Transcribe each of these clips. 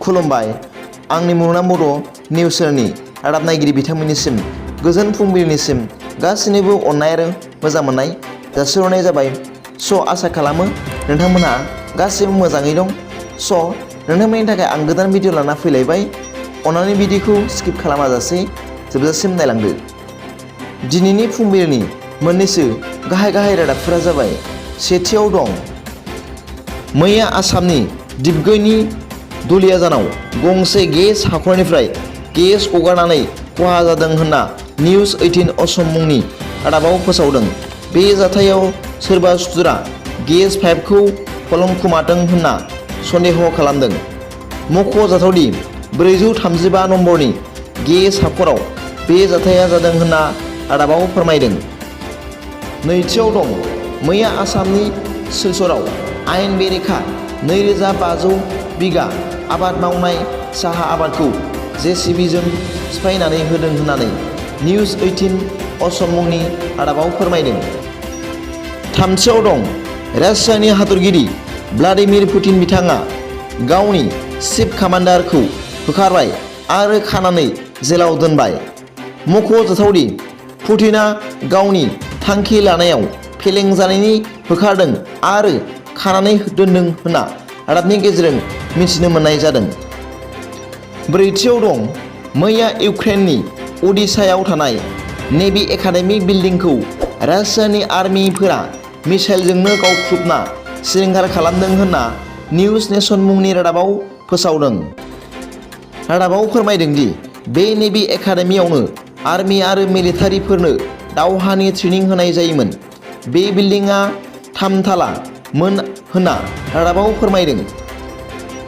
खुलुमबाय आंनि मुलुगनां बड' निउस चेनेलनि रादाब नायगिरि बिथांमोननिसिम गोजोन फुंबिलिनिसिम गासैनिबो अननाय आरो मोजां मोननाय जासिहरनाय जाबाय। आसा खालामो नोंथांमोनहा गासैबो मोजाङै दं। नोंथांमोननि थाखाय आं गोदान भिडिअ लाना फैलायबाय। अन्नानै भिडिअखौ स्किप खालामाजासे जोबजासिम नायलांदो। दिनैनि फुंबिलिनि मोननैसो गाहाय रादाबफोरा जाबाय। सेथियाव दं मैया आसामनि डिब्रुगड़नि दुलियाजानाव गंसे गेस हाखरनिफ्राय गेस गगारनानै खहा जादों होनना निउज 18 असम मुंनि रादाबाव फोसावदों। बे जाथायाव सोरबा सुथुरा गेस पाइपखौ फलंखोमादों होनना सन्देह खालामदों। मख'जाथावदि 435 नम्बरनि गेस हाखराव बे जाथाया जादों होनना रादाबाव फोरमायदों। नैथियाव दं मैया आसामनि सिलचराव आयेन बेरेखा 2500 बिगा आबाद मावनाय साहा आबादखौ JCB जों सिफायनानै होदों होननानै निउज 18 असम मुंनि रादाबाव फोरमायदों। थामथियाव दं रासियानि हादरगिरि व्लादिमिर पुतिन बिथाङा गावनि चिफ कामान्डारखौ होखारबाय आरो खानानै जेलाव दोनबाय। मख'जाथावदि पुतिना गावनि थांखि लानायाव फेलें जानायनि होखारदों आरो खानानै दोनदों होनना रादाबनि गेजेरजों मिथिनो मोननाय जादों। ब्रैथियाव दं मैया इउक्रेननि अडिशायाव थानाय नेभि एकाडेमि बिल्डिंखौ रासियानि आर्मिफोरा मिसाइलजोंनो गावख्रुबना सिलिंखार खालामदों होनना निउज नेशन मुंनि रादाबाव फोसावदों। रादाबाव फोरमायदों दि बे नेभि एकाडेमियावनो आर्मि आरो मिलिटारिफोरनो दावहानि ट्रेनिं होनाय जायोमोन। बे बिल्डिंआ 3 थाला मोन होनना रादाबाव फोरमायदों।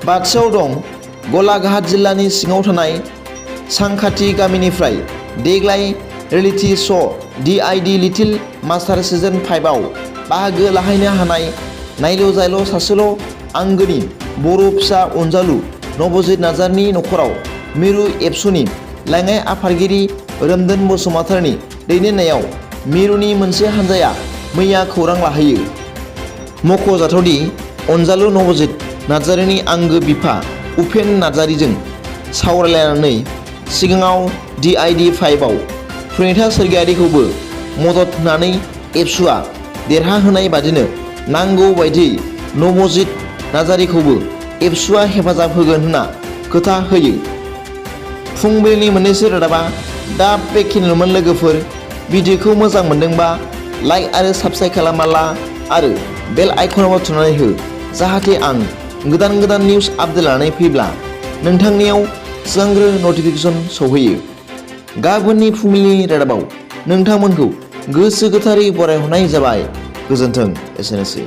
बाथियाव दं गलाघाट जिल्लानि सिङाव थानाय सांखाथि गामिनिफ्राय देग्लाय reality show' DID little master season 5 आव बाहागो लाहैनो हानाय नायल' जायल' सासेल' आंगोनि बर' फिसा अनजालु नबजित नार्जारिनि नखराव मिरु एबसुनि लेङाइ आफादगिरि रोमदोन बसुमतारिनि दैदेननायाव मिरुनि मोनसे हानजाया मैया खौरां लाहैयो। मख'जाथावदि अनजालु नबजित नार्जारिनि आंगो बिफा उपेन नार्जारिजों सावरायलायनानै सिगाङाव DID 5 आव प्रणिता सोरगियारिखौबो मदद होनानै एबसुआ देरहाहोनाय बादिनो नांगौ बायदियै नबजित नार्जारिखौबो एबसुआ हेफाजाब होगोन होनना खोथा होयो। फुंबिलिनि मोननैसो रादाबा दा बेखिनिल'मोन लोगोफोर। भिडिअखौ मोजां मोनदोंबा लाइक आरो साबस्क्राइब खालामना आरो बेल आइकनाव थुनानै हो, जाहाथे आं गोदान निउज आपडेट लानानै फैब्ला नोंथांनियाव सिगांग्रो नटिफिकेसन सौहैयो। गाबोननि फुंबिलिनि रादाबाव नोंथांमोनखौ गोसो गोथारै बरायहरनाय जाबाय। गोजोन्थों। एसेनोसै।